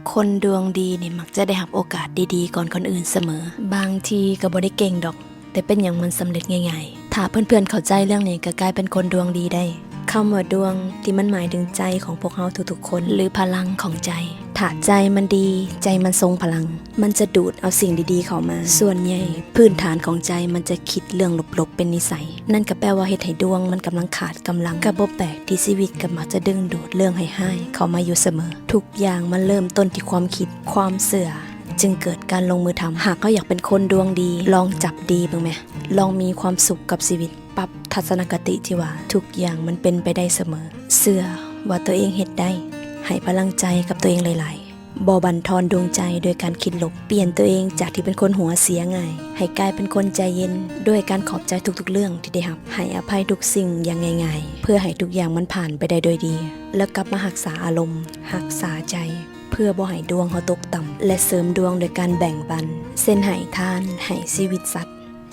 ຄົນດວງດີນີ້ມັກຈະໄດ້ຮັບໂອກາດດີໆກ່ອນຄົນອື່ນສະເໝີ. ບາງທີກໍບໍ່ໄດ້ເກັ່ງດອກ, ແຕ່ເປັນຫຍັງມັນສຳເລັດງ່າຍໆ. ຖ້າເພື່ອນໆເຂົ້າໃຈເລື່ອງນີ້ ກໍກາຍເປັນຄົນດວງດີໄດ້. ຄຳວ່າດວງທີ່ມັນໝາຍເຖິງໃຈຂອງພວກເຮົາທຸກໆຄົນ ຫຼື ພະລັງຂອງໃຈ. ຖ້າໃຈມັນດີ, ໃຈມັນຊົງພະລັງ, ມັນຈະດູດເອົາສິ່ງດີໆເຂົ້າມາ. ສ່ວນໃຫຍ່ພື້ນຖານຂອງໃຈມັນຈະຄິດເລື່ອງລົບໆເປັນນິໄສ. ນັ້ນກໍແປວ່າເຮັດໃຫ້ດວງມັນກຳລັງຂາດກຳລັງ. ກໍບໍ່ແປກທີ່ຊີວິດກໍມັກຈະດຶງດູດເລື່ອງຮ້າຍໆເຂົ້າມາຢູ່ສະເໝີ. ທຸກຢ່າງມັນເລີ່ມຕົ້ນທີ່ຄວາມຄິດ, ຄວາມເຊື່ອ, ຈຶ່ງເກີດການລົງມືທຳ. ຫາກເຮົາຢາກເປັນຄົນດວງດີ, ລອງຈັບດີເບິ່ງແມ. ລອງມີຄວາມສຸກກັບຊີວິດ. ປັບທັດສະນະຄະຕິທີ່ວ່າທຸກຢ່າງມັນເປັນໄປໄດ້ສະເໝີ. ເຊື່ອວ່າຕົວເອງເຮັດໄດ້. ໃຫ້ພະລັງໃຈກັບຕົວເອງຫຼາຍໆ. ບໍ່ບັ່ນທອນດວງໃຈໂດຍການຄິດລົບ. ປ່ຽນຕົວເອງຈາກທີ່ເປັນຄົນຫົວເສຍງ່າຍ ໃຫ້ກາຍເປັນຄົນໃຈເຢັນ ດ້ວຍການຂອບໃຈທຸກໆເລື່ອງທີ່ໄດ້ຮັບ. ໃຫ້ອະໄພທຸກສິ່ງຢ່າງງ່າຍໆ ເພື່ອໃຫ້ທຸກຢ່າງມັນຜ່ານໄປໄດ້ໂດຍດີ ແລ້ວກັບມາຮັກສາອາລົມ, ຮັກສາໃຈ ເພື່ອບໍ່ໃຫ້ດວງເຮົາຕົກຕ່ຳ ແລະ ເສີມດວງໂດຍການແບ່ງປັນ, ເຊັ່ນ ໃຫ້ທານ, ໃຫ້ຊີວິດສັດ,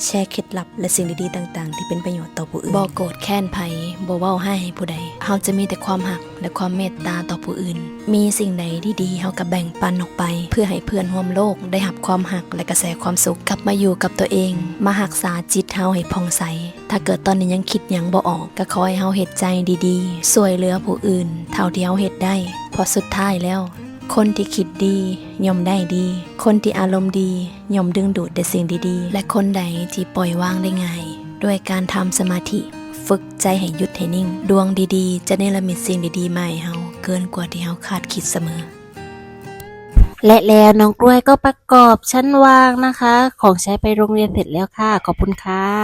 ແຊເຄັດລັບ ແລະ ສິ່ງດີໆຕ່າງໆທີ່ເປັນປະໂຫຍດຕໍ່ຜູ້ອື່ນ. ບໍ່ໂກດແຄ້ນໃຜ, ບໍ່ເວົ້າຮ້າຍໃຫ້ຜູ້ໃດ. ເຮົາຈະມີແຕ່ຄວາມຮັກ ແລະ ຄວາມເມດຕາຕໍ່ຜູ້ອື່ນ. ມີສິ່ງໃດດີໆ ເຮົາກໍແບ່ງປັນອອກໄປ ເພື່ອໃຫ້ເພື່ອນຮ່ວມໂລກໄດ້ຮັບຄວາມຮັກ ແລະ ກະແສຄວາມສຸກ. ກັບມາຢູ່ກັບຕົວເອງ, ມາຮັກສາຈິດເຮົາໃຫ້ຜ່ອງໃສ. ຖ້າເກີດຕອນນີ້ຍັງຄິດຫຍັງບໍ່ອອກ, ກໍຂໍໃຫ້ເຮົາເຮັດໃຈດີໆ, ຊ່ວຍເຫຼືອຜູ້ອື່ນເທົ່າທີ່ເຮົາເຮັດໄດ້. ເພາະສຸດທ້າຍແລ້ວ, ຄົນທີ່ຄິດດີ ຍ່ອມໄດ້ດີ. ຄົນທີ່ອາລົມດີ ຍ່ອມດຶງດູດແຕ່ສິ່ງດີໆ ແລະ ຄົນໃດທີ່ປ່ອຍວາງໄດ້ງ່າຍ ດ້ວຍການທຳສະມາທິ, ຝຶກໃຈໃຫ້ຢຸດໃຫ້ນິ່ງ, ດວງດີໆຈະເນລະມິດສິ່ງດີໆມາໃຫ້ເຮົາເກີນກວ່າທີ່ເຮົາຄາດຄິດສະເໝີ. และแล้วน้องกล้วยก็ประกอบชั้นวางนะคะ ของใช้ไปโรงเรียนเสร็จแล้วค่ะ ขอบคุณค่ะ